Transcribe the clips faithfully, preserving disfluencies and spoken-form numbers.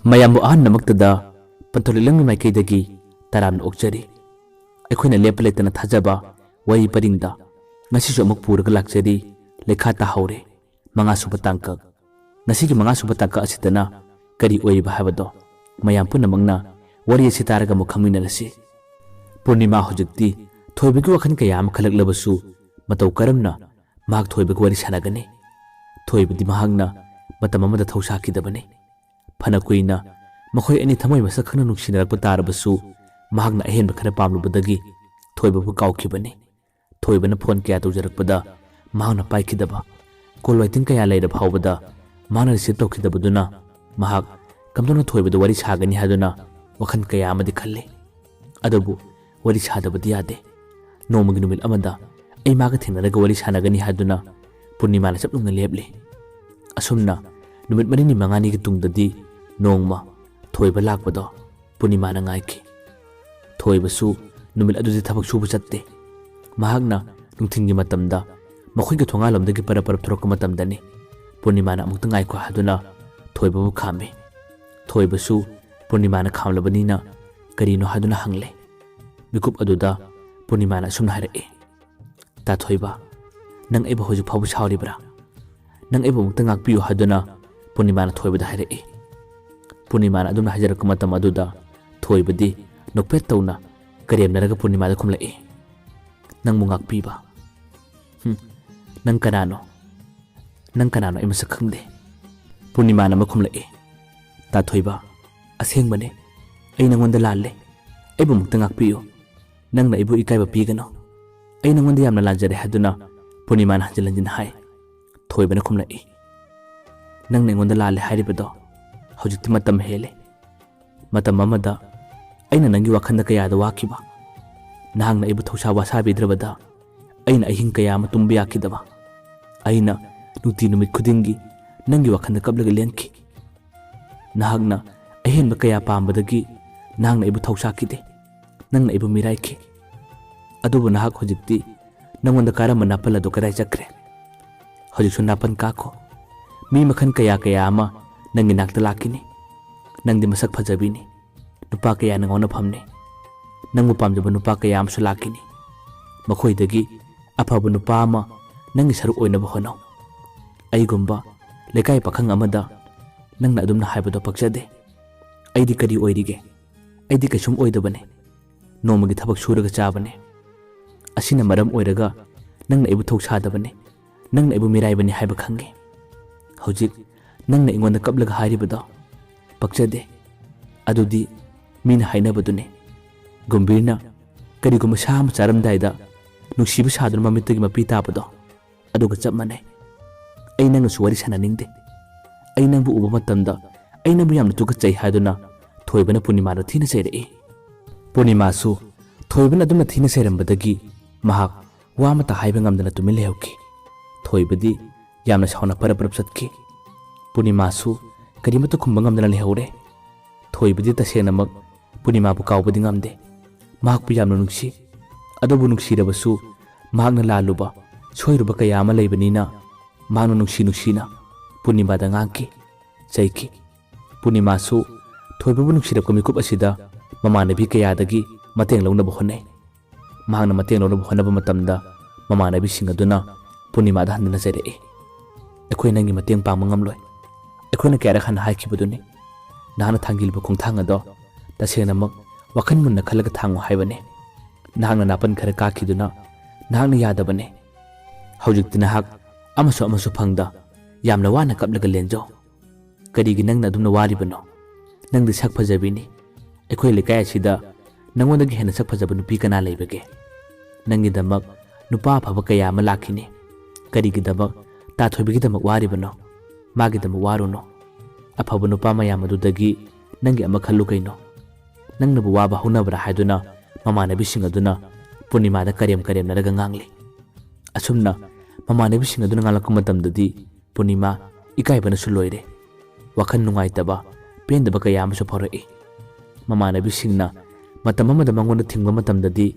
ꯃꯌꯥꯝꯕꯨ ꯑꯍꯟꯅꯃꯛꯇꯗ ꯄꯟꯊꯧ ꯂꯤꯛꯂꯝꯒꯤ ꯃꯥꯏꯀꯩꯗꯒꯤ ꯇꯔꯥꯝꯅ ꯑꯣꯛꯆꯔꯤ꯫ ꯑꯩꯈꯣꯏꯅ ꯂꯦꯞꯄ ꯂꯩꯇꯅ ꯊꯥꯖꯕ ꯋꯥꯔꯤ ꯄꯔꯤꯡꯗ ꯉꯁꯤꯁꯨ ꯑꯃꯨꯛ ꯄꯨꯔꯒ ꯂꯥꯛꯆꯔꯤ꯫ ꯂꯩꯈꯥ ꯇꯥꯍꯧꯔꯦ꯫ ꯃꯉꯥꯁꯨꯕ ꯇꯥꯡꯀꯛ꯫ ꯉꯁꯤꯒꯤ ꯃꯉꯥꯁꯨꯕ ꯇꯥꯡꯀꯛ ꯑꯁꯤꯗꯅ ꯀꯔꯤ ꯑꯣꯏꯔꯤꯕ ꯍꯥꯏꯕꯗꯣ ꯃꯌꯥꯝ ꯄꯨꯝꯅꯃꯛꯅ ꯋꯥꯔꯤ ꯑꯁꯤ ꯇꯥꯔꯒ ꯑꯃꯨꯛ ꯈꯪꯃꯤꯟꯅꯔꯁꯤ꯫ ꯄꯨꯔꯅꯤꯃꯥ ꯍꯧꯖꯤꯛꯇꯤ ꯊꯣꯏꯕꯒꯤ ꯋꯥꯈꯜ ꯀꯌꯥ ꯑꯃ ꯈꯜꯂꯛꯂꯕꯁꯨ ꯃꯇꯧ ꯀꯔꯝꯅ ꯃꯍꯥꯛ ꯊꯣꯏꯕꯒ ꯋꯥꯔꯤ ꯁꯥꯟꯅꯒꯅꯤ? ꯊꯣꯏꯕꯗꯤ ꯃꯍꯥꯛꯅ ꯃꯇꯝ ꯑꯃꯗ ꯊꯧꯁꯥꯈꯤꯗꯕꯅꯤ꯫ ꯐꯅ ꯀꯨꯏꯅ ꯃꯈꯣꯏ ꯑꯅꯤ ꯊꯃꯣꯏ ꯃꯁꯛ ꯈꯪꯅ ꯅꯨꯡꯁꯤꯅꯔꯛꯄ ꯇꯥꯔꯕꯁꯨ ꯃꯍꯥꯛꯅ ꯑꯍꯦꯟꯕ ꯈꯔ ꯄꯥꯝꯂꯨꯕꯗꯒꯤ ꯊꯣꯏꯕꯕꯨ ꯀꯥꯎꯈꯤꯕꯅꯤ꯫ ꯊꯣꯏꯕꯅ ꯐꯣꯟ ꯀꯌꯥ ꯇꯧꯖꯔꯛꯄꯗ ꯃꯍꯥꯛꯅ ꯄꯥꯏꯈꯤꯗꯕ, ꯀꯣꯜ ꯋꯦꯇꯤꯡ ꯀꯌꯥ ꯂꯩꯔ ꯐꯥꯎꯕꯗ ꯃꯍꯥꯛꯅ ꯔꯤꯁꯤꯞ ꯇꯧꯈꯤꯗꯕꯗꯨꯅ ꯃꯍꯥꯛ ꯀꯝꯗꯧꯅ ꯊꯣꯏꯕꯗ ꯋꯥꯔꯤ ꯁꯥꯒꯅꯤ ꯍꯥꯏꯗꯨꯅ ꯋꯥꯈꯜ ꯀꯌꯥ ꯑꯃꯗꯤ ꯈꯜꯂꯤ꯫ ꯑꯗꯨꯕꯨ ꯋꯥꯔꯤ ꯁꯥꯗꯕꯗꯤ ꯌꯥꯗꯦ꯫ ꯅꯣꯡꯃꯒꯤ ꯅꯨꯃꯤꯠ ꯑꯃꯗ ꯑꯩ ꯃꯥꯒ ꯊꯦꯡꯅꯔꯒ ꯋꯥꯔꯤ ꯁꯥꯟꯅꯒꯅꯤ ꯍꯥꯏꯗꯨꯅ ꯄꯨꯔꯅꯤꯃꯥꯅ ꯆꯞ ꯌꯨꯡꯅ ꯂꯦꯞꯂꯤ꯫ ꯑꯁꯨꯝꯅ ꯅꯨꯃꯤꯠ ꯃꯔꯤꯅꯤ ꯃꯉꯥꯅꯤꯒꯤ ꯇꯨꯡꯗꯗꯤ ꯅꯣꯡꯃ ꯊꯣꯏꯕ ꯂꯥꯛꯄꯗꯣ ꯄꯨꯔꯅꯤꯃꯥꯅ ꯉꯥꯏꯈꯤ꯫ ꯊꯣꯏꯕꯁꯨ ꯅꯨꯃꯤꯠ ꯑꯗꯨꯗꯤ ꯊꯕꯛ ꯁꯨꯕ ꯆꯠꯇꯦ꯫ ꯃꯍꯥꯛꯅ ꯅꯨꯡꯊꯤꯜꯒꯤ ꯃꯇꯝꯗ ꯃꯈꯣꯏꯒꯤ ꯊꯣꯡꯒꯥꯜꯂꯣꯝꯗꯒꯤ ꯄꯔꯞ ꯄꯔꯞ ꯊꯣꯔꯛꯄ ꯃꯇꯝꯗꯅꯤ ꯄꯨꯔꯅꯤꯃꯥꯅ ꯑꯃꯨꯛꯇ ꯉꯥꯏꯈꯣ ꯍꯥꯏꯗꯨꯅ ꯊꯣꯏꯕꯕꯨ ꯈꯥꯝꯃꯤ꯫ ꯊꯣꯏꯕꯁꯨ ꯄꯨꯔꯅꯤꯃꯥꯅ ꯈꯥꯝꯂꯕꯅꯤꯅ ꯀꯔꯤꯅꯣ ꯍꯥꯏꯗꯨꯅ ꯍꯪꯂꯦ꯫ ꯃꯤꯀꯨꯞ ꯑꯗꯨꯗ ꯄꯨꯔꯅꯤꯃꯥꯅ ꯑꯁꯨꯝꯅ ꯍꯥꯏꯔꯛꯏ, "ꯇꯥ ꯊꯣꯏꯕ, ꯅꯪ ꯑꯩꯕꯨ ꯍꯧꯖꯤꯛ ꯐꯥꯎꯕ ꯁꯥꯎꯔꯤꯕ꯭ꯔꯥ? ꯅꯪ ꯑꯩꯕꯨ ꯑꯃꯨꯛꯇ ꯉꯥꯛꯄꯤꯌꯨ" ꯍꯥꯏꯗꯨꯅ ꯄꯨꯔꯅꯤꯃꯥꯅ ꯊꯣꯏꯕꯗ ꯍꯥꯏꯔꯛꯏ꯫ ꯄꯨꯔꯅꯤꯃꯥꯅ ꯑꯗꯨꯝꯅ ꯍꯥꯏꯖꯔꯛꯄ ꯃꯇꯝ ꯑꯗꯨꯗ ꯊꯣꯏꯕꯗꯤ ꯅꯣꯛꯐꯦꯠ ꯇꯧꯅ ꯀꯔꯦꯝꯅꯔꯒ ꯄꯨꯔꯅꯤꯃꯥꯗ ꯈꯨꯝꯂꯛꯏ, "ꯅꯪꯕꯨ ꯉꯥꯛꯄꯤꯕ? ꯍꯨꯝ, ꯅꯪ ꯀꯅꯥꯅꯣ? ꯅꯪ ꯀꯅꯥꯅꯣ? ꯑꯩ ꯃꯁꯛ ꯈꯪꯗꯦ꯫" ꯄꯨꯔꯅꯤꯃꯥꯅ ꯑꯃ ꯈꯨꯝꯂꯛꯏ, "ꯇꯥ ꯊꯣꯏꯕ, ꯑꯁꯦꯡꯕꯅꯦ, ꯑꯩ ꯅꯪꯉꯣꯟꯗ ꯂꯥꯜꯂꯦ꯫ ꯑꯩꯕꯨ ꯑꯃꯨꯛꯇ ꯉꯥꯛꯄꯤꯌꯨ꯫ ꯅꯪꯅ ꯑꯩꯕꯨ ꯏꯀꯥꯏꯕ ꯄꯤꯒꯅꯨ꯫ ꯑꯩ ꯅꯪꯉꯣꯟꯗ ꯌꯥꯝꯅ ꯂꯥꯟꯖꯔꯦ" ꯍꯥꯏꯗꯨꯅ ꯄꯨꯔꯅꯤꯃꯥꯅ ꯍꯟꯖꯤꯟ ꯍꯟꯖꯤꯟ ꯍꯥꯏ꯫ ꯊꯣꯏꯕꯅ ꯈꯨꯝꯂꯛꯏ, "ꯅꯪꯅ ꯑꯩꯉꯣꯟꯗ ꯂꯥꯜꯂꯦ ꯍꯥꯏꯔꯤꯕꯗꯣ ꯍꯧꯖꯤꯛꯇꯤ ꯃꯇꯝ ꯍꯦꯜꯂꯦ꯫ ꯃꯇꯝ ꯑꯃꯗ ꯑꯩꯅ ꯅꯪꯒꯤ ꯋꯥꯈꯜꯗ ꯀꯌꯥꯗ ꯋꯥꯈꯤꯕ꯫ ꯅꯍꯥꯛꯅ ꯑꯩꯕꯨ ꯊꯧꯁꯥ ꯋꯥꯁꯥꯕꯤꯗ꯭ꯔꯕꯗ ꯑꯩꯅ ꯑꯍꯤꯡ ꯀꯌꯥ ꯑꯃ ꯇꯨꯝꯕ ꯌꯥꯈꯤꯗꯕ꯫ ꯑꯩꯅ ꯅꯨꯡꯇꯤ ꯅꯨꯃꯤꯠ ꯈꯨꯗꯤꯡꯒꯤ ꯅꯪꯒꯤ ꯋꯥꯈꯜꯗ ꯀꯞꯂꯒ ꯂꯦꯟꯈꯤ꯫ ꯅꯍꯥꯛꯅ ꯑꯍꯦꯟꯕ ꯀꯌꯥ ꯄꯥꯝꯕꯗꯒꯤ ꯅꯍꯥꯛꯅ ꯑꯩꯕꯨ ꯊꯧꯁꯥꯈꯤꯗꯦ꯫ ꯅꯪꯅ ꯑꯩꯕꯨ ꯃꯤꯔꯥꯏꯈꯤ꯫ ꯑꯗꯨꯕꯨ ꯅꯍꯥꯛ ꯍꯧꯖꯤꯛꯇꯤ ꯅꯪꯉꯣꯟꯗ ꯀꯥꯔꯝꯕ ꯅꯥꯄꯜ ꯑꯗꯨ ꯀꯗꯥꯏ ꯆꯠꯈ꯭ꯔꯦ? ꯍꯧꯖꯤꯛꯁꯨ ꯅꯥꯄꯜ ꯀꯥꯈꯣ꯫ ꯃꯤ ꯃꯈꯜ ꯀꯌꯥ ꯀꯌꯥ ꯑꯃ ꯅꯪꯒꯤ ꯅꯥꯛꯇ ꯂꯥꯛꯈꯤꯅꯤ꯫ ꯅꯪꯗꯤ ꯃꯁꯛ ꯐꯖꯕꯤꯅꯤ꯫ ꯅꯨꯄꯥ ꯀꯌꯥꯅ ꯉꯥꯎꯅꯐꯝꯅꯤ꯫ ꯅꯪꯕꯨ ꯄꯥꯝꯖꯕ ꯅꯨꯄꯥ ꯀꯌꯥ ꯑꯃꯁꯨ ꯂꯥꯛꯈꯤꯅꯤ꯫ ꯃꯈꯣꯏꯗꯒꯤ ꯑꯐꯕ ꯅꯨꯄꯥ ꯑꯃ ꯅꯪꯒꯤ ꯁꯔꯨꯛ ꯑꯣꯏꯅꯕ ꯍꯣꯠꯅꯧ꯫ ꯑꯩꯒꯨꯝꯕ ꯂꯩꯀꯥꯏ ꯄꯥꯈꯪ ꯑꯃꯗ ꯅꯪꯅ ꯑꯗꯨꯝꯅ ꯍꯥꯏꯕꯗꯣ ꯄꯛꯆꯗꯦ꯫ ꯑꯩꯗꯤ ꯀꯔꯤ ꯑꯣꯏꯔꯤꯒꯦ? ꯑꯩꯗꯤ ꯀꯩꯁꯨꯝ ꯑꯣꯏꯗꯕꯅꯦ꯫ ꯅꯣꯡꯃꯒꯤ ꯊꯕꯛ ꯁꯨꯔꯒ ꯆꯥꯕꯅꯦ꯫ ꯑꯁꯤꯅ ꯃꯔꯝ ꯑꯣꯏꯔꯒ ꯅꯪꯅ ꯑꯩꯕꯨ ꯊꯧꯁꯥꯗꯕꯅꯦ, ꯅꯪꯅ ꯑꯩꯕꯨ ꯃꯤꯔꯥꯏꯕꯅꯤ ꯍꯥꯏꯕ ꯈꯪꯉꯤ꯫ ꯍꯧꯖꯤꯛ ꯅꯪꯅ ꯑꯩꯉꯣꯟꯗ ꯀꯞꯂꯒ ꯍꯥꯏꯔꯤꯕꯗꯣ ꯄꯛꯆꯗꯦ꯫ ꯑꯗꯨꯗꯤ ꯃꯤꯅ ꯍꯥꯏꯅꯕꯗꯨꯅꯤ, ꯒꯨꯝꯚꯤꯔꯅ ꯀꯔꯤꯒꯨꯝꯕ ꯁꯥ ꯑꯃ ꯆꯥꯔꯝꯗꯥꯏꯗ ꯅꯨꯡꯁꯤꯕ ꯁꯥꯗꯨꯅ ꯃꯃꯤꯠꯇꯒꯤ ꯃꯄꯤ ꯇꯥꯕꯗꯣ, ꯑꯗꯨꯒ ꯆꯞ ꯃꯥꯟꯅꯩ꯫ ꯑꯩ ꯅꯪꯒꯁꯨ ꯋꯥꯔꯤ ꯁꯥꯟꯅꯅꯤꯡꯗꯦ꯫ ꯑꯩ ꯅꯪꯕꯨ ꯎꯕ ꯃꯇꯝꯗ ꯑꯩ ꯅꯪꯕꯨ ꯌꯥꯝꯅ ꯇꯨꯀꯠꯆꯩ ꯍꯥꯏꯗꯨꯅ ꯊꯣꯏꯕꯅ ꯄꯨꯔꯅꯤꯃꯥꯗ ꯊꯤꯅ ꯆꯩꯔꯛꯏ꯫ ꯄꯨꯔꯅꯤꯃꯥꯁꯨ ꯊꯣꯏꯕꯅ ꯑꯗꯨꯝꯅ ꯊꯤꯅ ꯆꯩꯔꯝꯕꯗꯒꯤ ꯃꯍꯥꯛ ꯋꯥ ꯑꯃꯠꯇ ꯍꯥꯏꯕ ꯉꯝꯗꯅ ꯇꯨꯃꯤꯟ ꯂꯩꯍꯧꯈꯤ꯫ ꯊꯣꯏꯕꯗꯤ ꯌꯥꯝꯅ ꯁꯥꯎꯅ ꯄꯔꯞ ꯄꯔꯞ ꯆꯠꯈꯤ꯫ ꯄꯨꯔꯅꯤꯃꯥꯁꯨ ꯀꯔꯤꯃꯠꯇ ꯈꯨꯝꯕ ꯉꯝꯗꯅ ꯂꯩꯍꯧꯔꯦ꯫ ꯊꯣꯏꯕꯗꯤ ꯇꯁꯦꯡꯅꯃꯛ ꯄꯨꯔꯅꯤꯃꯥꯕꯨ ꯀꯥꯎꯕꯗꯤ ꯉꯝꯗꯦ꯫ ꯃꯍꯥꯛꯄꯨ ꯌꯥꯝꯅ ꯅꯨꯡꯁꯤ꯫ ꯑꯗꯨꯕꯨ ꯅꯨꯡꯁꯤꯔꯕꯁꯨ ꯃꯍꯥꯛꯅ ꯂꯥꯜꯂꯨꯕ, ꯁꯣꯏꯔꯨꯕ ꯀꯌꯥ ꯑꯃ ꯂꯩꯕꯅꯤꯅ ꯃꯍꯥꯛꯅ ꯅꯨꯡꯁꯤ ꯅꯨꯡꯁꯤꯅ ꯄꯨꯔꯅꯤꯃꯥꯗ ꯉꯥꯡꯈꯤ, ꯆꯩꯈꯤ꯫ ꯄꯨꯔꯅꯤꯃꯥꯁꯨ ꯊꯣꯏꯕꯕꯨ ꯅꯨꯡꯁꯤꯔꯛꯄ ꯃꯤꯀꯨꯞ ꯑꯁꯤꯗ ꯃꯃꯥꯟꯅꯕꯤ ꯀꯌꯥꯗꯒꯤ ꯃꯇꯦꯡ ꯂꯧꯅꯕ ꯍꯣꯠꯅꯩ꯫ ꯃꯍꯥꯛꯅ ꯃꯇꯦꯡ ꯂꯧꯅꯕ ꯍꯣꯠꯅꯕ ꯃꯇꯝꯗ ꯃꯃꯥꯟꯅꯕꯤꯁꯤꯡ ꯑꯗꯨꯅ ꯄꯨꯔꯅꯤꯃꯥꯗ ꯍꯟꯗꯨꯅ ꯆꯩꯔꯛꯏ, "ꯑꯩꯈꯣꯏ ꯅꯪꯒꯤ ꯃꯇꯦꯡ ꯄꯥꯡꯕ ꯉꯝꯂꯣꯏ꯫ ꯑꯩꯈꯣꯏꯅ ꯀꯌꯥꯔꯛ ꯍꯟꯅ ꯍꯥꯏꯈꯤꯕꯗꯨꯅꯤ, ꯅꯍꯥꯛꯅ ꯊꯥꯡꯒꯤꯜꯕ ꯈꯣꯡꯊꯥꯡ ꯑꯗꯣ ꯇꯁꯦꯡꯅꯃꯛ ꯋꯥꯈꯜ ꯃꯨꯟꯅ ꯈꯜꯂꯒ ꯊꯥꯡꯉꯨ ꯍꯥꯏꯕꯅꯤ꯫ ꯅꯍꯥꯛꯅ ꯅꯥꯄꯟ ꯈꯔ ꯀꯥꯈꯤꯗꯨꯅ ꯅꯍꯥꯛꯅ ꯌꯥꯗꯕꯅꯤ꯫ ꯍꯧꯖꯤꯛꯇꯤ ꯅꯍꯥꯛ ꯑꯃꯁꯨ ꯑꯃꯁꯨ ꯐꯪꯗ ꯌꯥꯝꯅ ꯋꯥꯅ ꯀꯞꯂꯒ ꯂꯦꯟꯖꯧ꯫ ꯀꯔꯤꯒꯤ ꯅꯪꯅ ꯑꯗꯨꯝꯅ ꯋꯥꯔꯤꯕꯅꯣ? ꯅꯪꯗꯤ ꯁꯛ ꯐꯖꯕꯤꯅꯤ꯫ ꯑꯩꯈꯣꯏ ꯂꯩꯀꯥꯏ ꯑꯁꯤꯗ ꯅꯉꯣꯟꯗꯒꯤ ꯍꯦꯟꯅ ꯁꯛ ꯐꯖꯕ ꯅꯨꯄꯤ ꯀꯅꯥ ꯂꯩꯕꯒꯦ? ꯅꯪꯒꯤꯗꯃꯛ ꯅꯨꯄꯥ ꯑꯐꯕ ꯀꯌꯥ ꯑꯃ ꯂꯥꯛꯈꯤꯅꯤ꯫ ꯀꯔꯤꯒꯤꯗꯃꯛ ꯇꯥꯊꯣꯏꯕꯒꯤꯗꯃꯛ ꯋꯥꯔꯤꯕꯅꯣ? ꯃꯥꯒꯤꯗꯃꯛ ꯋꯥꯔꯨꯅꯨ꯫ ꯑꯐꯕ ꯅꯨꯄꯥ ꯃꯌꯥꯝ ꯑꯗꯨꯗꯒꯤ ꯅꯪꯒꯤ ꯑꯃ ꯈꯜꯂꯨ ꯀꯩꯅꯣ?" ꯅꯪꯅꯕꯨ ꯋꯥꯕ ꯍꯧꯅꯕ꯭ꯔꯥ ꯍꯥꯏꯗꯨꯅ ꯃꯃꯥꯟꯅꯕꯤꯁꯤꯡ ꯑꯗꯨꯅ ꯄꯨꯔꯅꯤꯃꯥꯗ ꯀꯔꯦꯝ ꯀꯔꯦꯝꯅꯔꯒ ꯉꯥꯡꯂꯤ꯫ ꯑꯁꯨꯝꯅ ꯃꯃꯥꯟꯅꯕꯤꯁꯤꯡ ꯑꯗꯨꯅ ꯉꯥꯡꯂꯛꯄ ꯃꯇꯝꯗꯗꯤ ꯄꯨꯔꯅꯤꯃꯥ ꯏꯀꯥꯏꯕꯅꯁꯨ ꯂꯣꯏꯔꯦ꯫ ꯋꯥꯈꯜ ꯅꯨꯡꯉꯥꯏꯇꯕ, ꯄꯦꯟꯗꯕ ꯀꯌꯥ ꯑꯃꯁꯨ ꯐꯥꯎꯔꯛꯏ꯫ ꯃꯃꯥꯟꯅꯕꯤꯁꯤꯡꯅ ꯃꯇꯝ ꯑꯃꯗ ꯃꯉꯣꯟꯗ ꯊꯤꯡꯕ ꯃꯇꯝꯗꯗꯤ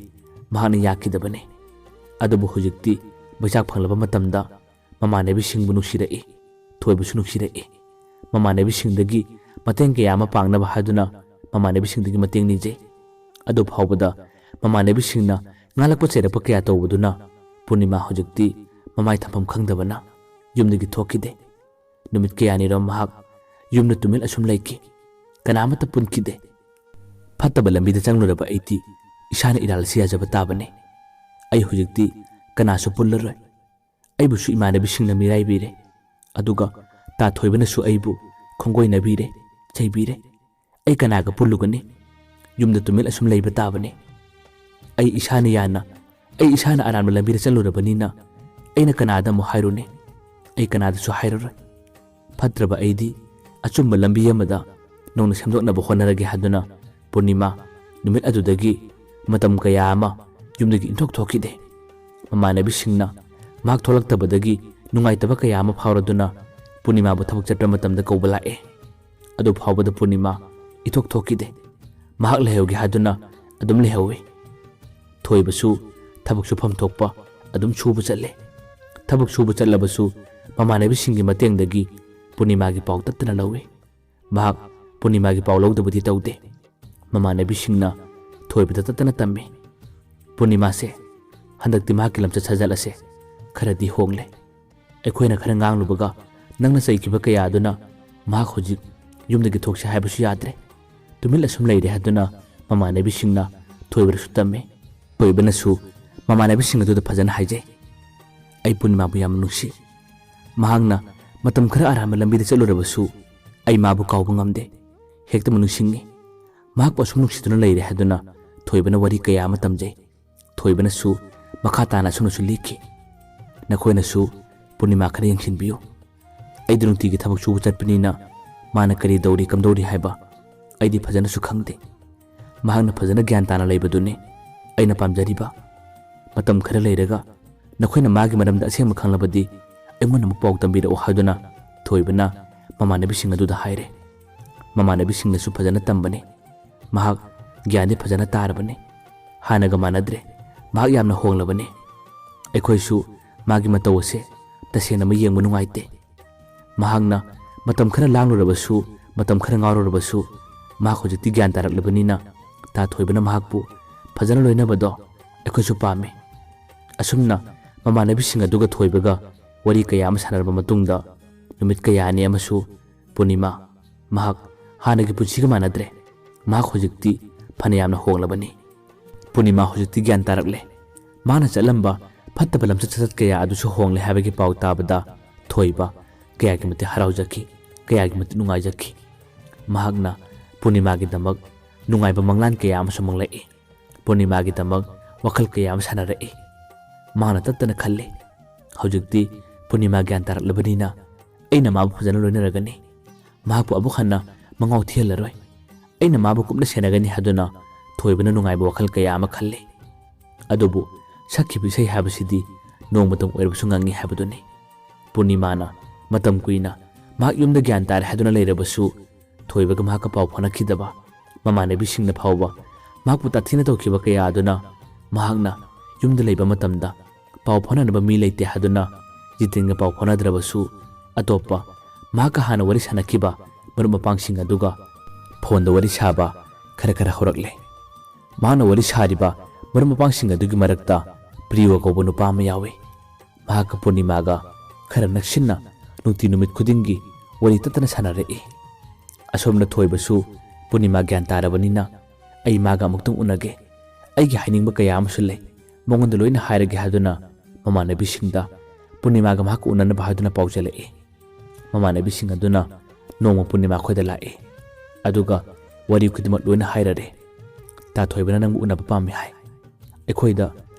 ꯃꯍꯥꯛꯅ ꯌꯥꯈꯤꯗꯕꯅꯤ꯫ ꯑꯗꯨꯕꯨ ꯍꯧꯖꯤꯛꯇꯤ ꯃꯩꯆꯥꯛ ꯐꯪꯂꯕ ꯃꯇꯝꯗ ꯃꯃꯥꯟꯅꯕꯤꯁꯤꯡꯕꯨ ꯅꯨꯡꯁꯤꯔꯛꯏ, ꯊꯣꯏꯕꯁꯨ ꯅꯨꯡꯁꯤꯔꯛꯏ꯫ ꯃꯃꯥꯟꯅꯕꯤꯁꯤꯡꯗꯒꯤ ꯃꯇꯦꯡ ꯀꯌꯥ ꯑꯃ ꯄꯥꯡꯅꯕ ꯍꯥꯏꯗꯨꯅ ꯃꯃꯥꯟꯅꯕꯤꯁꯤꯡꯗꯒꯤ ꯃꯇꯦꯡ ꯅꯤꯖꯩ꯫ ꯑꯗꯨ ꯐꯥꯎꯕꯗ ꯃꯃꯥꯟꯅꯕꯤꯁꯤꯡꯅ ꯉꯥꯡꯂꯛꯄ ꯆꯩꯔꯛꯄ ꯀꯌꯥ ꯇꯧꯕꯗꯨꯅ ꯄꯨꯔꯅꯤꯃꯥ ꯍꯧꯖꯤꯛꯇꯤ ꯃꯃꯥꯏ ꯊꯝꯐꯝ ꯈꯪꯗꯕꯅ ꯌꯨꯝꯗꯒꯤ ꯊꯣꯛꯈꯤꯗꯦ꯫ ꯅꯨꯃꯤꯠ ꯀꯌꯥꯅꯤꯔꯣꯝ ꯃꯍꯥꯛ ꯌꯨꯝꯗ ꯇꯨꯃꯤꯟ ꯑꯁꯨꯝ ꯂꯩꯈꯤ꯫ ꯀꯅꯥ ꯑꯃꯠꯇ ꯄꯨꯟꯈꯤꯗꯦ꯫ ꯐꯠꯇꯕ ꯂꯝꯕꯤꯗ ꯆꯪꯂꯨꯔꯕ ꯑꯩꯗꯤ ꯏꯁꯥꯅ ꯏꯔꯥꯜ ꯑꯁꯤ ꯌꯥꯖꯕ ꯇꯥꯕꯅꯤ꯫ ꯑꯩ ꯍꯧꯖꯤꯛꯇꯤ ꯀꯅꯥꯁꯨ ꯄꯨꯜꯂꯔꯣꯏ꯫ ꯑꯩꯕꯨꯁꯨ ꯏꯃꯥꯟꯅꯕꯤꯁꯤꯡꯅ ꯃꯤꯔꯥꯏꯕꯤꯔꯦ, ꯑꯗꯨꯒ ꯇꯥ ꯊꯣꯏꯕꯅꯁꯨ ꯑꯩꯕꯨ ꯈꯣꯡꯒꯣꯏꯅꯕꯤꯔꯦ, ꯆꯩꯕꯤꯔꯦ꯫ ꯑꯩ ꯀꯅꯥꯒ ꯄꯨꯜꯂꯨꯒꯅꯤ? ꯌꯨꯝꯗ ꯇꯨꯃꯤꯟ ꯑꯁꯨꯝ ꯂꯩꯕ ꯇꯥꯕꯅꯤ꯫ ꯑꯩ ꯏꯁꯥꯅ ꯌꯥꯅ, ꯑꯩ ꯏꯁꯥꯅ ꯑꯔꯥꯟꯕ ꯂꯝꯕꯤꯗ ꯆꯠꯂꯨꯔꯕꯅꯤꯅ ꯑꯩꯅ ꯀꯅꯥꯗ ꯑꯃꯨꯛ ꯍꯥꯏꯔꯨꯅꯤ? ꯑꯩ ꯀꯅꯥꯗꯁꯨ ꯍꯥꯏꯔꯔꯣꯏ꯫ ꯐꯠꯇ꯭ꯔꯕ ꯑꯩꯗꯤ ꯑꯆꯨꯝꯕ ꯂꯝꯕꯤ ꯑꯃꯗ ꯅꯧꯅ ꯁꯦꯝꯗꯣꯛꯅꯕ ꯍꯣꯠꯅꯔꯒꯦ ꯍꯥꯏꯗꯨꯅ ꯄꯨꯔꯅꯤꯃꯥ ꯅꯨꯃꯤꯠ ꯑꯗꯨꯗꯒꯤ ꯃꯇꯝ ꯀꯌꯥ ꯑꯃ ꯌꯨꯝꯗꯒꯤ ꯏꯟꯊꯣꯛ ꯊꯣꯛꯈꯤꯗꯦ꯫ ꯃꯃꯥꯟꯅꯕꯤꯁꯤꯡꯅ ꯃꯍꯥꯛ ꯊꯣꯛꯂꯛꯇꯕꯗꯒꯤ ꯅꯨꯡꯉꯥꯏꯇꯕ ꯀꯌꯥ ꯑꯃ ꯐꯥꯎꯔꯗꯨꯅ ꯄꯨꯔꯅꯤꯃꯥꯕꯨ ꯊꯕꯛ ꯆꯠꯄ ꯃꯇꯝꯗ ꯀꯧꯕ ꯂꯥꯛꯑꯦ꯫ ꯑꯗꯨ ꯐꯥꯎꯕꯗ ꯄꯨꯔꯅꯤꯃꯥ ꯏꯊꯣꯛ ꯊꯣꯛꯈꯤꯗꯦ꯫ ꯃꯍꯥꯛ ꯂꯩꯍꯧꯒꯦ ꯍꯥꯏꯗꯨꯅ ꯑꯗꯨꯝ ꯂꯩꯍꯧꯏ꯫ ꯊꯣꯏꯕꯁꯨ ꯊꯕꯛ ꯁꯨꯐꯝ ꯊꯣꯛꯄ ꯑꯗꯨꯝ ꯁꯨꯕ ꯆꯠꯂꯦ꯫ ꯊꯕꯛ ꯁꯨꯕ ꯆꯠꯂꯕꯁꯨ ꯃꯃꯥꯟꯅꯕꯤꯁꯤꯡꯒꯤ ꯃꯇꯦꯡꯗꯒꯤ ꯄꯨꯔꯅꯤꯃꯥꯒꯤ ꯄꯥꯎ ꯇꯠꯇꯅ ꯂꯧꯏ꯫ ꯃꯍꯥꯛ ꯄꯨꯔꯅꯤꯃꯥꯒꯤ ꯄꯥꯎ ꯂꯧꯗꯕꯗꯤ ꯇꯧꯗꯦ꯫ ꯃꯃꯥꯟꯅꯕꯤꯁꯤꯡꯅ ꯊꯣꯏꯕꯗ ꯇꯠꯇꯅ ꯇꯝꯃꯤ꯫ ꯄꯨꯔꯅꯤꯃꯥꯁꯦ, ꯍꯟꯗꯛꯇꯤ ꯃꯍꯥꯛꯀꯤ ꯂꯝꯆꯠ ꯁꯥꯖꯠ ꯑꯁꯦ ꯈꯔꯗꯤ ꯍꯣꯡꯂꯦ꯫ ꯑꯩꯈꯣꯏꯅ ꯈꯔ ꯉꯥꯡꯂꯨꯕꯒ ꯅꯪꯅ ꯆꯩꯈꯤꯕ ꯀꯌꯥ ꯑꯗꯨꯅ ꯃꯍꯥꯛ ꯍꯧꯖꯤꯛ ꯌꯨꯝꯗꯒꯤ ꯊꯣꯛꯁꯤ ꯍꯥꯏꯕꯁꯨ ꯌꯥꯗ꯭ꯔꯦ꯫ ꯇꯨꯃꯤꯟ ꯑꯁꯨꯝ ꯂꯩꯔꯦ ꯍꯥꯏꯗꯨꯅ ꯃꯃꯥꯟꯅꯕꯤꯁꯤꯡꯅ ꯊꯣꯏꯕꯗꯁꯨ ꯇꯝꯃꯤ꯫ ꯊꯣꯏꯕꯅꯁꯨ ꯃꯃꯥꯟꯅꯕꯤꯁꯤꯡ ꯑꯗꯨꯗ ꯐꯖꯅ ꯍꯥꯏꯖꯩ꯫ ꯑꯩ ꯄꯨꯔꯅꯤꯃꯥꯕꯨ ꯌꯥꯝꯅ ꯅꯨꯡꯁꯤ꯫ ꯃꯍꯥꯛꯅ ꯃꯇꯝ ꯈꯔ ꯑꯔꯥꯟꯕ ꯂꯝꯕꯤꯗ ꯆꯠꯂꯨꯔꯕꯁꯨ ꯑꯩ ꯃꯥꯕꯨ ꯀꯥꯎꯕ ꯉꯝꯗꯦ꯫ ꯍꯦꯛꯇꯃꯛ ꯅꯤꯡꯁꯤꯡꯉꯤ꯫ ꯃꯍꯥꯛꯄꯨ ꯑꯁꯨꯝ ꯅꯨꯡꯁꯤꯗꯨꯅ ꯂꯩꯔꯦ ꯍꯥꯏꯗꯨꯅ ꯊꯣꯏꯕꯅ ꯋꯥꯔꯤ ꯀꯌꯥ ꯑꯃ ꯇꯝꯖꯩ꯫ ꯊꯣꯏꯕꯅꯁꯨ ꯃꯈꯥ ꯇꯥꯅ ꯑꯁꯨꯝꯅꯁꯨ ꯂꯤꯈꯤ, "ꯅꯈꯣꯏꯅꯁꯨ ꯄꯨꯔꯅꯤꯃꯥ ꯈꯔ ꯌꯦꯡꯁꯤꯟꯕꯤꯌꯨ꯫ ꯑꯩꯗꯤ ꯅꯨꯡꯇꯤꯒꯤ ꯊꯕꯛ ꯁꯨꯕ ꯆꯠꯄꯅꯤꯅ ꯃꯥꯅ ꯀꯔꯤ ꯇꯧꯔꯤ ꯀꯝꯗꯧꯔꯤ ꯍꯥꯏꯕ ꯑꯩꯗꯤ ꯐꯖꯅꯁꯨ ꯈꯪꯗꯦ꯫ ꯃꯍꯥꯛꯅ ꯐꯖꯅ ꯒ꯭ꯌꯥꯟ ꯇꯥꯅ ꯂꯩꯕꯗꯨꯅꯤ ꯑꯩꯅ ꯄꯥꯝꯖꯔꯤꯕ꯫ ꯃꯇꯝ ꯈꯔ ꯂꯩꯔꯒ ꯅꯈꯣꯏꯅ ꯃꯥꯒꯤ ꯃꯔꯝꯗ ꯑꯁꯦꯡꯕ ꯈꯪꯂꯕꯗꯤ ꯑꯩꯉꯣꯟꯗ ꯑꯃꯨꯛ ꯄꯥꯎ ꯇꯝꯕꯤꯔꯛꯎ" ꯍꯥꯏꯗꯨꯅ ꯊꯣꯏꯕꯅ ꯃꯃꯥꯟꯅꯕꯤꯁꯤꯡ ꯑꯗꯨꯗ ꯍꯥꯏꯔꯦ꯫ ꯃꯃꯥꯟꯅꯕꯤꯁꯤꯡꯅꯁꯨ ꯐꯖꯅ ꯇꯝꯕꯅꯤ꯫ ꯃꯍꯥꯛ ꯒ꯭ꯌꯥꯟꯗꯤ ꯐꯖꯅ ꯇꯥꯔꯕꯅꯤ꯫ ꯍꯥꯟꯅꯒ ꯃꯥꯟꯅꯗ꯭ꯔꯦ꯫ ꯃꯍꯥꯛ ꯌꯥꯝꯅ ꯍꯣꯡꯂꯕꯅꯤ꯫ ꯑꯩꯈꯣꯏꯁꯨ ꯃꯥꯒꯤ ꯃꯇꯧ ꯑꯁꯦ ꯇꯁꯦꯡꯅ ꯑꯃ ꯌꯦꯡꯕ ꯅꯨꯡꯉꯥꯏꯇꯦ꯫ ꯃꯍꯥꯛꯅ ꯃꯇꯝ ꯈꯔ ꯂꯥꯡꯂꯨꯔꯕꯁꯨ ꯃꯇꯝ ꯈꯔ ꯉꯥꯎꯔꯨꯔꯕꯁꯨ ꯃꯍꯥꯛ ꯍꯧꯖꯤꯛꯇꯤ ꯒ꯭ꯌꯥꯟ ꯇꯥꯔꯛꯂꯕꯅꯤꯅ ꯇꯥ ꯊꯣꯏꯕꯅ ꯃꯍꯥꯛꯄꯨ ꯐꯖꯅ ꯂꯣꯏꯅꯕꯗꯣ ꯑꯩꯈꯣꯏꯁꯨ ꯄꯥꯝꯃꯤ꯫ ꯑꯁꯨꯝꯅ ꯃꯃꯥꯟꯅꯕꯤꯁꯤꯡ ꯑꯗꯨꯒ ꯊꯣꯏꯕꯒ ꯋꯥꯔꯤ ꯀꯌꯥ ꯑꯃ ꯁꯥꯟꯅꯔꯕ ꯃꯇꯨꯡꯗ ꯅꯨꯃꯤꯠ ꯀꯌꯥꯅꯤ ꯑꯃꯁꯨ ꯄꯨꯔꯅꯤꯃꯥ ꯃꯍꯥꯛ ꯍꯥꯟꯅꯒꯤ ꯄꯨꯟꯁꯤꯒ ꯃꯥꯟꯅꯗ꯭ꯔꯦ꯫ ꯃꯍꯥꯛ ꯍꯧꯖꯤꯛꯇꯤ ꯐꯅ ꯌꯥꯝꯅ ꯍꯣꯡꯂꯕꯅꯤ꯫ ꯄꯨꯔꯅꯤꯃꯥ ꯍꯧꯖꯤꯛꯇꯤ ꯒ꯭ꯌꯥꯟ ꯇꯥꯔꯛꯂꯦ꯫ ꯃꯥꯅ ꯆꯠꯂꯝꯕ ꯐꯠꯇꯕ ꯂꯝꯆꯠ ꯁꯥꯖꯠ ꯀꯌꯥ ꯑꯗꯨꯁꯨ ꯍꯣꯡꯂꯦ ꯍꯥꯏꯕꯒꯤ ꯄꯥꯎ ꯇꯥꯕꯗ ꯊꯣꯏꯕ ꯀꯌꯥꯒꯤ ꯃꯇꯤꯛ ꯍꯔꯥꯎꯖꯈꯤ, ꯀꯌꯥꯒꯤ ꯃꯇꯤꯛ ꯅꯨꯡꯉꯥꯏꯖꯈꯤ꯫ ꯃꯍꯥꯛꯅ ꯄꯨꯔꯅꯤꯃꯥꯒꯤꯗꯃꯛ ꯅꯨꯡꯉꯥꯏꯕ ꯃꯪꯂꯥꯟ ꯀꯌꯥ ꯑꯃꯁꯨ ꯃꯪꯂꯛꯏ꯫ ꯄꯨꯔꯅꯤꯃꯥꯒꯤꯗꯃꯛ ꯋꯥꯈꯜ ꯀꯌꯥ ꯑꯃ ꯁꯥꯟꯅꯔꯛꯏ꯫ ꯃꯍꯥꯛꯅ ꯇꯠꯇꯅ ꯈꯜꯂꯤ, "ꯍꯧꯖꯤꯛꯇꯤ ꯄꯨꯔꯅꯤꯃꯥ ꯒ꯭ꯌꯥꯟ ꯇꯥꯔꯛꯂꯕꯅꯤꯅ ꯑꯩꯅ ꯃꯥꯕꯨ ꯐꯖꯅ ꯂꯣꯏꯅꯔꯒꯅꯤ꯫ ꯃꯍꯥꯛꯄꯨ ꯑꯃꯨꯛ ꯍꯟꯅ ꯃꯉꯥꯎ ꯊꯤꯍꯜꯂꯔꯣꯏ꯫ ꯑꯩꯅ ꯃꯥꯕꯨ ꯀꯨꯞꯅ ꯁꯦꯟꯅꯒꯅꯤ" ꯍꯥꯏꯗꯨꯅ ꯊꯣꯏꯕꯅ ꯅꯨꯡꯉꯥꯏꯕ ꯋꯥꯈꯜ ꯀꯌꯥ ꯑꯃ ꯈꯜꯂꯤ꯫ ꯑꯗꯨꯕꯨ ꯁꯛꯈꯤꯕ ꯏꯁꯩ ꯍꯥꯏꯕꯁꯤꯗꯤ ꯅꯣꯡꯃꯇꯪ ꯑꯣꯏꯔꯕꯁꯨ ꯉꯪꯉꯤ ꯍꯥꯏꯕꯗꯨꯅꯤ꯫ ꯄꯨꯔꯅꯤꯃꯥꯅ ꯃꯇꯝ ꯀꯨꯏꯅ ꯃꯍꯥꯛ ꯌꯨꯝꯗ ꯒ꯭ꯌꯥꯟ ꯇꯥꯔꯦ ꯍꯥꯏꯗꯨꯅ ꯂꯩꯔꯕꯁꯨ ꯊꯣꯏꯕꯒ ꯃꯍꯥꯛꯀ ꯄꯥꯎ ꯐꯥꯎꯅꯈꯤꯗꯕ ꯃꯃꯥꯟꯅꯕꯤꯁꯤꯡꯅ ꯐꯥꯎꯕ ꯃꯍꯥꯛꯄꯨ ꯇꯥꯊꯤꯅ ꯇꯧꯈꯤꯕ ꯀꯌꯥ ꯑꯗꯨꯅ ꯃꯍꯥꯛꯅ ꯌꯨꯝꯗ ꯂꯩꯕ ꯃꯇꯝꯗ ꯄꯥꯎ ꯐꯥꯎꯅꯅꯕ ꯃꯤ ꯂꯩꯇꯦ ꯍꯥꯏꯗꯨꯅ ꯖꯤꯇꯦꯟꯒ ꯄꯥꯎ ꯐꯥꯎꯅꯗ꯭ꯔꯕꯁꯨ ꯑꯇꯣꯞꯄ ꯃꯍꯥꯛꯀ ꯍꯥꯟꯅ ꯋꯥꯔꯤ ꯁꯥꯟꯅꯈꯤꯕ ꯃꯔꯨꯞ ꯃꯄꯥꯡꯁꯤꯡ ꯑꯗꯨꯒ ꯐꯣꯟꯗ ꯋꯥꯔꯤ ꯁꯥꯕ ꯈꯔ ꯈꯔ ꯍꯧꯔꯛꯂꯦ꯫ ꯃꯍꯥꯛꯅ ꯋꯥꯔꯤ ꯁꯥꯔꯤꯕ ꯃꯔꯨꯞ ꯃꯄꯥꯡꯁꯤꯡ ꯑꯗꯨꯒꯤ ꯃꯔꯛꯇ ꯄ꯭ꯔꯤꯌꯣ ꯀꯧꯕ ꯅꯨꯄꯥ ꯑꯃ ꯌꯥꯎꯏ꯫ ꯃꯍꯥꯛꯀ ꯄꯨꯔꯅꯤꯃꯥꯒ ꯈꯔ ꯅꯛꯁꯤꯟꯅ ꯅꯨꯡꯇꯤ ꯅꯨꯃꯤꯠ ꯈꯨꯗꯤꯡꯒꯤ ꯋꯥꯔꯤ ꯇꯠꯇꯅ ꯁꯥꯟꯅꯔꯛꯏ꯫ ꯑꯁꯣꯝꯅ ꯊꯣꯏꯕꯁꯨ ꯄꯨꯔꯅꯤꯃꯥ ꯒ꯭ꯌꯥꯟ ꯇꯥꯔꯕꯅꯤꯅ "ꯑꯩ ꯃꯥꯒ ꯑꯃꯨꯛꯇꯪ ꯎꯅꯒꯦ, ꯑꯩꯒꯤ ꯍꯥꯏꯅꯤꯡꯕ ꯀꯌꯥ ꯑꯃꯁꯨ ꯂꯩ, ꯃꯉꯣꯟꯗ ꯂꯣꯏꯅ ꯍꯥꯏꯔꯒꯦ" ꯍꯥꯏꯗꯨꯅ ꯃꯃꯥꯟꯅꯕꯤꯁꯤꯡꯗ ꯄꯨꯔꯅꯤꯃꯥꯒ ꯃꯍꯥꯛꯀ ꯎꯅꯅꯕ ꯍꯥꯏꯗꯨꯅ ꯄꯥꯎꯖꯦꯜꯂꯛꯏ꯫ ꯃꯃꯥꯟꯅꯕꯤꯁꯤꯡ ꯑꯗꯨꯅ ꯅꯣꯡꯃ ꯄꯨꯔꯅꯤꯃꯥ ꯑꯩꯈꯣꯏꯗ ꯂꯥꯛꯏ, ꯑꯗꯨꯒ ꯋꯥꯔꯤ ꯈꯨꯗꯤꯡꯃꯛ ꯂꯣꯏꯅ ꯍꯥꯏꯔꯔꯦ꯫ "ꯇꯥ ꯊꯣꯏꯕꯅ ꯅꯪꯕꯨ ꯎꯅꯕ ꯄꯥꯝꯃꯤ ꯍꯥꯏ꯫ ꯑꯩꯈꯣꯏꯗ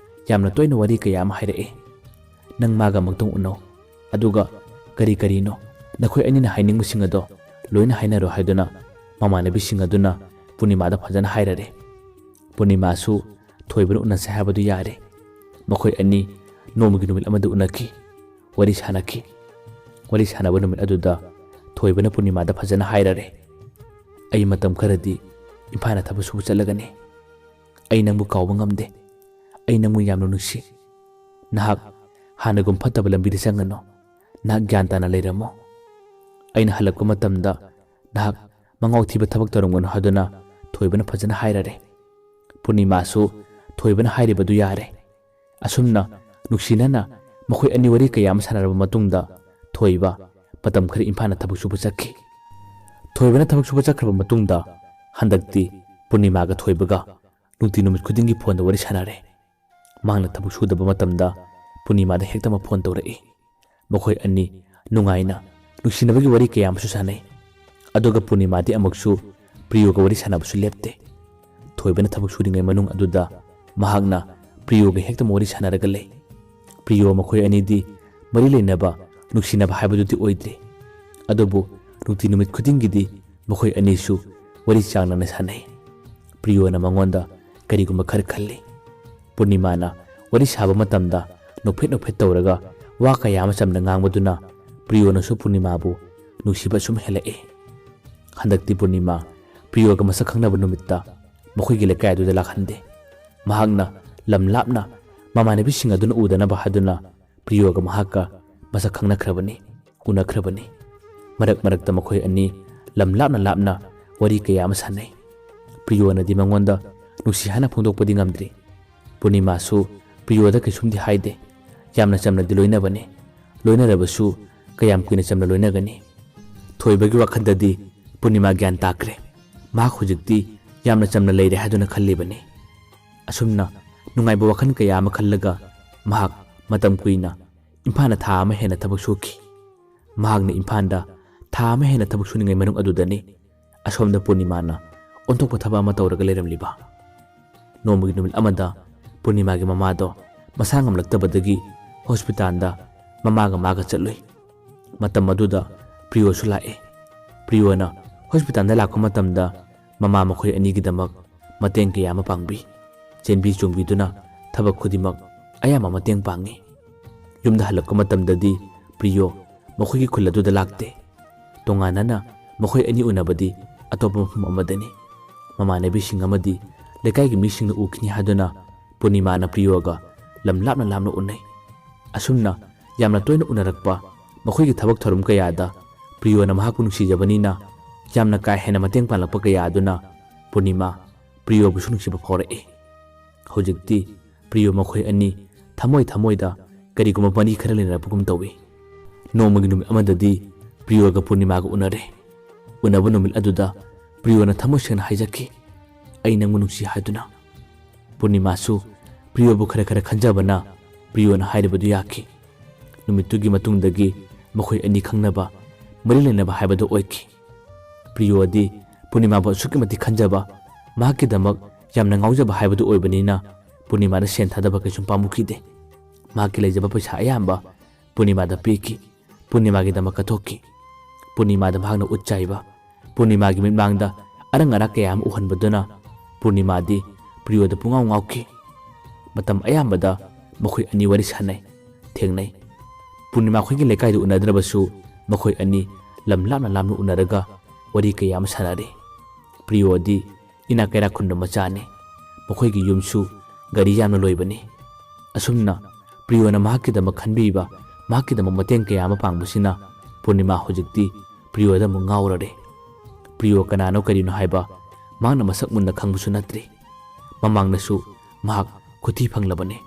ꯌꯥꯝꯅ ꯇꯣꯏꯅ ꯋꯥꯔꯤ ꯀꯌꯥ ꯑꯃ ꯍꯥꯏꯔꯛꯏ꯫ ꯅꯪ ꯃꯥꯒ ꯑꯃꯨꯛꯇꯪ ꯎꯅꯧ, ꯑꯗꯨꯒ ꯀꯔꯤ ꯀꯔꯤꯅꯣ ꯅꯈꯣꯏ ꯑꯅꯤꯅ ꯍꯥꯏꯅꯤꯡꯕꯁꯤꯡ ꯑꯗꯣ ꯂꯣꯏꯅ ꯍꯥꯏꯅꯔꯣ" ꯍꯥꯏꯗꯨꯅ ꯃꯃꯥꯟꯅꯕꯤꯁꯤꯡ ꯑꯗꯨꯅ ꯄꯨꯔꯅꯤꯃꯥꯗ ꯐꯖꯅ ꯍꯥꯏꯔꯔꯦ꯫ ꯄꯨꯔꯅꯤꯃꯥꯁꯨ ꯊꯣꯏꯕꯅ ꯎꯅꯁꯦ ꯍꯥꯏꯕꯗꯨ ꯌꯥꯔꯦ꯫ ꯃꯈꯣꯏ ꯑꯅꯤ ꯅꯣꯡꯃꯒꯤ ꯅꯨꯃꯤꯠ ꯑꯃꯗ ꯎꯅꯈꯤ, ꯋꯥꯔꯤ ꯁꯥꯟꯅꯈꯤ꯫ ꯋꯥꯔꯤ ꯁꯥꯟꯅꯕ ꯅꯨꯃꯤꯠ ꯑꯗꯨꯗ ꯊꯣꯏꯕꯅ ꯄꯨꯔꯅꯤꯃꯥꯗ ꯐꯖꯅ ꯍꯥꯏꯔꯔꯦ, "ꯑꯩ ꯃꯇꯝ ꯈꯔꯗꯤ ꯏꯝꯐꯥꯜꯗ ꯊꯕꯛ ꯁꯨꯕ ꯆꯠꯂꯒꯅꯤ꯫ ꯑꯩ ꯅꯪꯕꯨ ꯀꯥꯎꯕ ꯉꯝꯗꯦ꯫ ꯑꯩ ꯅꯪꯕꯨ ꯌꯥꯝꯅ ꯅꯨꯡꯁꯤ꯫ ꯅꯍꯥꯛ ꯍꯥꯟꯅꯒꯨꯝ ꯐꯠꯇꯕ ꯂꯝꯕꯤꯗ ꯆꯪꯒꯅꯨ꯫ ꯅꯍꯥꯛ ꯒ꯭ꯌꯥꯟ ꯇꯥꯅ ꯂꯩꯔꯝꯃꯨ꯫ ꯑꯩꯅ ꯍꯜꯂꯛꯄ ꯃꯇꯝꯗ ꯅꯍꯥꯛ ꯃꯉꯥꯎ ꯊꯤꯕ ꯊꯕꯛ ꯇꯧꯔꯝꯒꯅꯨ ꯍꯥꯏꯗꯨꯅ ꯊꯣꯏꯕꯅ ꯐꯖꯅ ꯍꯥꯏꯔꯔꯦ꯫ ꯄꯨꯔꯅꯤꯃꯥꯁꯨ ꯊꯣꯏꯕꯅ ꯍꯥꯏꯔꯤꯕꯗꯨ ꯌꯥꯔꯦ꯫ ꯑꯁꯨꯝꯅ ꯅꯨꯡꯁꯤꯅꯅ ꯃꯈꯣꯏ ꯑꯅꯤ ꯋꯥꯔꯤ ꯀꯌꯥ ꯑꯃ ꯁꯥꯟꯅꯔꯕ ꯃꯇꯨꯡꯗ ꯊꯣꯏꯕ ꯃꯇꯝ ꯈꯔ ꯏꯝꯐꯥꯜꯗ ꯊꯕꯛ ꯁꯨꯕ ꯆꯠꯈꯤ꯫ ꯊꯣꯏꯕꯅ ꯊꯕꯛ ꯁꯨꯕ ꯆꯠꯈ꯭ꯔꯕ ꯃꯇꯨꯡꯗ ꯍꯟꯗꯛꯇꯤ ꯄꯨꯔꯅꯤꯃꯥꯒ ꯊꯣꯏꯕꯒ ꯅꯨꯡꯇꯤ ꯅꯨꯃꯤꯠ ꯈꯨꯗꯤꯡꯒꯤ ꯐꯣꯟꯗ ꯋꯥꯔꯤ ꯁꯥꯟꯅꯔꯦ꯫ ꯃꯍꯥꯛꯅ ꯊꯕꯛ ꯁꯨꯗꯕ ꯃꯇꯝꯗ ꯄꯨꯔꯅꯤꯃꯥꯗ ꯍꯦꯛꯇ ꯑꯃ ꯐꯣꯟ ꯇꯧꯔꯛꯏ꯫ ꯃꯈꯣꯏ ꯑꯅꯤ ꯅꯨꯡꯉꯥꯏꯅ ꯅꯨꯡꯁꯤꯅꯕꯒꯤ ꯋꯥꯔꯤ ꯀꯌꯥ ꯑꯃꯁꯨ ꯁꯥꯟꯅꯩ꯫ ꯑꯗꯨꯒ ꯄꯨꯔꯅꯤꯃꯥꯗꯤ ꯑꯃꯨꯛꯁꯨ ꯄ꯭ꯔꯤꯌꯣꯒ ꯋꯥꯔꯤ ꯁꯥꯟꯅꯕꯁꯨ ꯂꯦꯞꯇꯦ꯫ ꯊꯣꯏꯕꯅ ꯊꯕꯛ ꯁꯨꯔꯤꯉꯩ ꯃꯅꯨꯡ ꯑꯗꯨꯗ ꯃꯍꯥꯛꯅ ꯄ꯭ꯔꯤꯌꯣꯒ ꯍꯦꯛꯇ ꯋꯥꯔꯤ ꯁꯥꯟꯅꯔꯒ ꯂꯩ꯫ ꯄ꯭ꯔꯤꯌꯣ ꯃꯈꯣꯏ ꯑꯅꯤꯗꯤ ꯃꯔꯤ ꯂꯩꯅꯕ, ꯅꯨꯡꯁꯤꯅꯕ ꯍꯥꯏꯕꯗꯨꯗꯤ ꯑꯣꯏꯗ꯭ꯔꯤ꯫ ꯑꯗꯨꯕꯨ ꯅꯨꯡꯇꯤ ꯅꯨꯃꯤꯠ ꯈꯨꯗꯤꯡꯒꯤꯗꯤ ꯃꯈꯣꯏ ꯑꯅꯤꯁꯨ ꯋꯥꯔꯤ ꯆꯥꯡ ꯅꯥꯏꯅ ꯁꯥꯟꯅꯩ꯫ ꯄ꯭ꯔꯤꯌꯣꯅ ꯃꯉꯣꯟꯗ ꯀꯔꯤꯒꯨꯝꯕ ꯈꯔ ꯈꯜꯂꯤ꯫ ꯄꯨꯔꯅꯤꯃꯥꯅ ꯋꯥꯔꯤ ꯁꯥꯕ ꯃꯇꯝꯗ ꯅꯣꯛꯐꯦꯠ ꯅꯣꯛꯐꯦꯠ ꯇꯧꯔꯒ ꯋꯥ ꯀꯌꯥ ꯑꯃ ꯆꯝꯅ ꯉꯥꯡꯕꯗꯨꯅ ꯄ꯭ꯔꯤꯌꯣꯅꯁꯨ ꯄꯨꯔꯅꯤꯃꯥꯕꯨ ꯅꯨꯡꯁꯤꯕ ꯁꯨꯝ ꯍꯦꯜꯂꯛꯏ꯫ ꯍꯟꯗꯛꯇꯤ ꯄꯨꯔꯅꯤꯃꯥ ꯄ꯭ꯔꯤꯌꯣꯒ ꯃꯁꯛ ꯈꯪꯅꯕ ꯅꯨꯃꯤꯠꯇ ꯃꯈꯣꯏꯒꯤ ꯂꯩꯀꯥꯏ ꯑꯗꯨꯗ ꯂꯥꯛꯍꯟꯗꯦ꯫ ꯃꯍꯥꯛꯅ ꯂꯝ ꯂꯥꯞꯅ ꯃꯃꯥꯟꯅꯕꯤꯁꯤꯡ ꯑꯗꯨꯅ ꯎꯗꯅꯕ ꯍꯥꯏꯗꯨꯅ ꯄ꯭ꯔꯤꯌꯣꯒ ꯃꯍꯥꯛꯀ ꯃꯁꯛ ꯈꯪꯅꯈ꯭ꯔꯕꯅꯤ, ꯎꯅꯈ꯭ꯔꯕꯅꯤ꯫ ꯃꯔꯛ ꯃꯔꯛꯇ ꯃꯈꯣꯏ ꯑꯅꯤ ꯂꯝ ꯂꯥꯞꯅ ꯂꯥꯞꯅ ꯋꯥꯔꯤ ꯀꯌꯥ ꯑꯃ ꯁꯥꯟꯅꯩ꯫ ꯄ꯭ꯔꯤꯌꯣꯅꯗꯤ ꯃꯉꯣꯟꯗ ꯅꯨꯡꯁꯤ ꯍꯥꯏꯅ ꯐꯣꯡꯗꯣꯛꯄꯗꯤ ꯉꯝꯗ꯭ꯔꯤ꯫ ꯄꯨꯔꯅꯤꯃꯥꯁꯨ ꯄ꯭ꯔꯤꯌꯣꯗ ꯀꯩꯁꯨꯝꯗꯤ ꯍꯥꯏꯗꯦ꯫ ꯌꯥꯝꯅ ꯆꯝꯅꯗꯤ ꯂꯣꯏꯅꯕꯅꯤ꯫ ꯂꯣꯏꯅꯔꯕꯁꯨ ꯀꯌꯥꯝ ꯀꯨꯏꯅ ꯆꯝꯅ ꯂꯣꯏꯅꯒꯅꯤ? ꯊꯣꯏꯕꯒꯤ ꯋꯥꯈꯜꯗꯗꯤ ꯄꯨꯔꯅꯤꯃꯥ ꯒ꯭ꯌꯥꯟ ꯇꯥꯈ꯭ꯔꯦ꯫ ꯃꯍꯥꯛ ꯍꯧꯖꯤꯛꯇꯤ ꯌꯥꯝꯅ ꯆꯝꯅ ꯂꯩꯔꯦ ꯍꯥꯏꯗꯨꯅ ꯈꯜꯂꯤꯕꯅꯤ꯫ ꯑꯁꯨꯝꯅ ꯅꯨꯡꯉꯥꯏꯕ ꯋꯥꯈꯜ ꯀꯌꯥ ꯑꯃ ꯈꯜꯂꯒ ꯃꯍꯥꯛ ꯃꯇꯝ ꯀꯨꯏꯅ ꯏꯝꯐꯥꯜꯗ ꯊꯥ ꯑꯃ ꯍꯦꯟꯅ ꯊꯕꯛ ꯁꯨꯈꯤ꯫ ꯃꯍꯥꯛꯅ ꯏꯝꯐꯥꯜꯗ ꯊꯥ ꯑꯃ ꯍꯦꯟꯅ ꯊꯕꯛ ꯁꯨꯔꯤꯉꯩ ꯃꯅꯨꯡ ꯑꯗꯨꯗꯅꯤ ꯑꯁꯣꯝꯗ ꯄꯨꯔꯅꯤꯃꯥꯅ ꯑꯣꯟꯊꯣꯛꯄ ꯊꯕꯛ ꯑꯃ ꯇꯧꯔꯒ ꯂꯩꯔꯝꯂꯤꯕ꯫ ꯅꯣꯡꯃꯒꯤ ꯅꯨꯃꯤꯠ ꯑꯃꯗ ꯄꯨꯔꯅꯤꯃꯥꯒꯤ ꯃꯃꯥꯗꯣ ꯃꯁꯥ ꯉꯝꯂꯛꯇꯕꯗꯒꯤ ꯍꯣꯁꯄꯤꯇꯥꯜꯗ ꯃꯃꯥꯒ ꯃꯥꯒ ꯆꯠꯂꯨꯏ꯫ ꯃꯇꯝ ꯑꯗꯨꯗ ꯄ꯭ꯔꯤꯌꯣꯁꯨ ꯂꯥꯛꯑꯦ꯫ ꯄ꯭ꯔꯤꯌꯣꯅ ꯍꯣꯁꯄꯤꯇꯥꯜꯗ ꯂꯥꯛꯄ ꯃꯇꯝꯗ ꯃꯃꯥ ꯃꯈꯣꯏ ꯑꯅꯤꯒꯤꯗꯃꯛ ꯃꯇꯦꯡ ꯀꯌꯥ ꯑꯃ ꯄꯥꯡꯕꯤ꯫ ꯆꯦꯟꯕꯤ ꯆꯣꯡꯕꯤꯗꯨꯅ ꯊꯕꯛ ꯈꯨꯗꯤꯡꯃꯛ ꯑꯌꯥꯝꯕ ꯃꯇꯦꯡ ꯄꯥꯡꯉꯤ꯫ ꯌꯨꯝꯗ ꯍꯜꯂꯛꯄ ꯃꯇꯝꯗꯗꯤ ꯄ꯭ꯔꯤꯌꯣ ꯃꯈꯣꯏꯒꯤ ꯈꯨꯜ ꯑꯗꯨꯗ ꯂꯥꯛꯇꯦ꯫ ꯇꯣꯉꯥꯟꯅꯅ ꯃꯈꯣꯏ ꯑꯅꯤ ꯎꯅꯕꯗꯤ ꯑꯇꯣꯞꯄ ꯃꯐꯝ ꯑꯃꯗꯅꯤ꯫ ꯃꯃꯥꯟꯅꯕꯤꯁꯤꯡ ꯑꯃꯗꯤ ꯂꯩꯀꯥꯏꯒꯤ ꯃꯤꯁꯤꯡꯅ ꯎꯈꯤꯅꯤ ꯍꯥꯏꯗꯨꯅ ꯄꯨꯔꯅꯤꯃꯥꯅ ꯄ꯭ꯔꯤꯌꯣꯒ ꯂꯝ ꯂꯥꯞꯅ ꯂꯥꯞꯅ ꯎꯅꯩ꯫ ꯑꯁꯨꯝꯅ ꯌꯥꯝꯅ ꯇꯣꯏꯅ ꯎꯅꯔꯛꯄ ꯃꯈꯣꯏꯒꯤ ꯊꯕꯛ ꯊꯧꯔꯝ ꯀꯌꯥꯗ ꯄ꯭ꯔꯤꯌꯣꯅ ꯃꯍꯥꯛꯄꯨ ꯅꯨꯡꯁꯤꯖꯕꯅꯤꯅ ꯌꯥꯝꯅ ꯀꯥ ꯍꯦꯟꯅ ꯃꯇꯦꯡ ꯄꯥꯡꯂꯛꯄ ꯀꯌꯥ ꯑꯗꯨꯅ ꯄꯨꯔꯅꯤꯃꯥ ꯄ꯭ꯔꯤꯌꯣꯕꯨꯁꯨ ꯅꯨꯡꯁꯤꯕ ꯐꯥꯎꯔꯛꯏ꯫ ꯍꯧꯖꯤꯛꯇꯤ ꯄ꯭ꯔꯤꯌꯣ ꯃꯈꯣꯏ ꯑꯅꯤ ꯊꯃꯣꯏ ꯊꯃꯣꯏꯗ ꯀꯔꯤꯒꯨꯝꯕ ꯃꯔꯤ ꯈꯔ ꯂꯩꯅꯔꯛꯄꯒꯨꯝ ꯇꯧꯏ꯫ ꯅꯣꯡꯃꯒꯤ ꯅꯨꯃꯤꯠ ꯑꯃꯗꯗꯤ ꯄ꯭ꯔꯤꯌꯣꯒ ꯄꯨꯔꯅꯤꯃꯥꯒ ꯎꯅꯔꯦ꯫ ꯎꯅꯕ ꯅꯨꯃꯤꯠ ꯑꯗꯨꯗ ꯄ꯭ꯔꯤꯌꯣꯅ ꯊꯃꯣꯏ ꯁꯦꯡꯅ ꯍꯥꯏꯖꯈꯤ, "ꯑꯩ ꯅꯪꯕꯨ ꯅꯨꯡꯁꯤ" ꯍꯥꯏꯗꯨꯅ꯫ ꯄꯨꯔꯅꯤꯃꯥꯁꯨ ꯄ꯭ꯔꯤꯌꯣꯕꯨ ꯈꯔ ꯈꯔ ꯈꯟꯖꯕꯅ ꯄ꯭ꯔꯤꯌꯣꯅ ꯍꯥꯏꯔꯤꯕꯗꯨ ꯌꯥꯈꯤ꯫ ꯅꯨꯃꯤꯠꯇꯨꯒꯤ ꯃꯇꯨꯡꯗꯒꯤ ꯃꯈꯣꯏ ꯑꯅꯤ ꯈꯪꯅꯕ, ꯃꯔꯤ ꯂꯩꯅꯕ ꯍꯥꯏꯕꯗꯨ ꯑꯣꯏꯈꯤ꯫ ꯄ꯭ꯔꯤꯌꯣꯗꯤ ꯄꯨꯔꯅꯤꯃꯥꯕꯨ ꯑꯁꯨꯛꯀꯤ ꯃꯇꯤꯛ ꯈꯟꯖꯕ, ꯃꯍꯥꯛꯀꯤꯗꯃꯛ ꯌꯥꯝꯅ ꯉꯥꯎꯖꯕ ꯍꯥꯏꯕꯗꯨ ꯑꯣꯏꯕꯅꯤꯅ ꯄꯨꯔꯅꯤꯃꯥꯗ ꯁꯦꯟ ꯊꯥꯗꯕ ꯀꯩꯁꯨꯝ ꯄꯥꯝꯃꯨꯈꯤꯗꯦ꯫ ꯃꯍꯥꯛꯀꯤ ꯂꯩꯖꯕ ꯄꯩꯁꯥ ꯑꯌꯥꯝꯕ ꯄꯨꯔꯅꯤꯃꯥꯗ ꯄꯤꯈꯤ꯫ ꯄꯨꯔꯅꯤꯃꯥꯒꯤꯗꯃꯛ ꯀꯠꯊꯣꯛꯈꯤ꯫ ꯄꯨꯔꯅꯤꯃꯥꯗ ꯃꯍꯥꯛꯅ ꯎꯠ ꯆꯥꯏꯕ, ꯄꯨꯔꯅꯤꯃꯥꯒꯤ ꯃꯤꯠꯃꯥꯡꯗ ꯑꯔꯪ ꯑꯔꯥꯛ ꯀꯌꯥ ꯑꯃ ꯎꯍꯟꯕꯗꯨꯅ ꯄꯨꯔꯅꯤꯃꯥꯗꯤ ꯄ꯭ꯔꯤꯌꯣꯗ ꯄꯨꯡꯉꯥꯎ ꯉꯥꯎꯈꯤ꯫ ꯃꯇꯝ ꯑꯌꯥꯝꯕꯗ ꯃꯈꯣꯏ ꯑꯅꯤ ꯋꯥꯔꯤ ꯁꯥꯟꯅꯩ, ꯊꯦꯡꯅꯩ꯫ ꯄꯨꯔꯅꯤꯃꯥ ꯈꯣꯏꯒꯤ ꯂꯩꯀꯥꯏꯗ ꯎꯅꯗ꯭ꯔꯕꯁꯨ ꯃꯈꯣꯏ ꯑꯅꯤ ꯂꯝ ꯂꯥꯞꯅ ꯂꯥꯞꯅ ꯎꯅꯔꯒ ꯋꯥꯔꯤ ꯀꯌꯥ ꯑꯃ ꯁꯥꯟꯅꯔꯤ꯫ ꯄ꯭ꯔꯤꯌꯣꯗꯤ ꯏꯅꯥꯛ ꯀꯩꯔꯥꯛ ꯈꯨꯟꯕ ꯃꯆꯥꯅꯤ꯫ ꯃꯈꯣꯏꯒꯤ ꯌꯨꯝꯁꯨ ꯒꯥꯔꯤ ꯌꯥꯝꯅ ꯂꯣꯏꯕꯅꯤ꯫ ꯑꯁꯨꯝꯅ ꯄ꯭ꯔꯤꯌꯣꯅ ꯃꯍꯥꯛꯀꯤꯗꯃꯛ ꯈꯟꯕꯤꯕ, ꯃꯍꯥꯛꯀꯤꯗꯃꯛ ꯃꯇꯦꯡ ꯀꯌꯥ ꯑꯃ ꯄꯥꯡꯕꯁꯤꯅ ꯄꯨꯔꯅꯤꯃꯥ ꯍꯧꯖꯤꯛꯇꯤ ꯄ꯭ꯔꯤꯌꯣꯗ ꯑꯃꯨꯛ ꯉꯥꯎꯔꯔꯦ꯫ ꯄ꯭ꯔꯤꯌꯣ ꯀꯅꯥꯅꯣ ꯀꯔꯤꯅꯣ ꯍꯥꯏꯕ ꯃꯍꯥꯛꯅ ꯃꯁꯛ ꯃꯨꯟꯅ ꯈꯪꯕꯁꯨ ꯅꯠꯇ꯭ꯔꯤ꯫ ꯃꯃꯥꯡꯗꯁꯨ ꯃꯍꯥꯛ ꯈꯨꯊꯤ ꯐꯪꯂꯕꯅꯤ꯫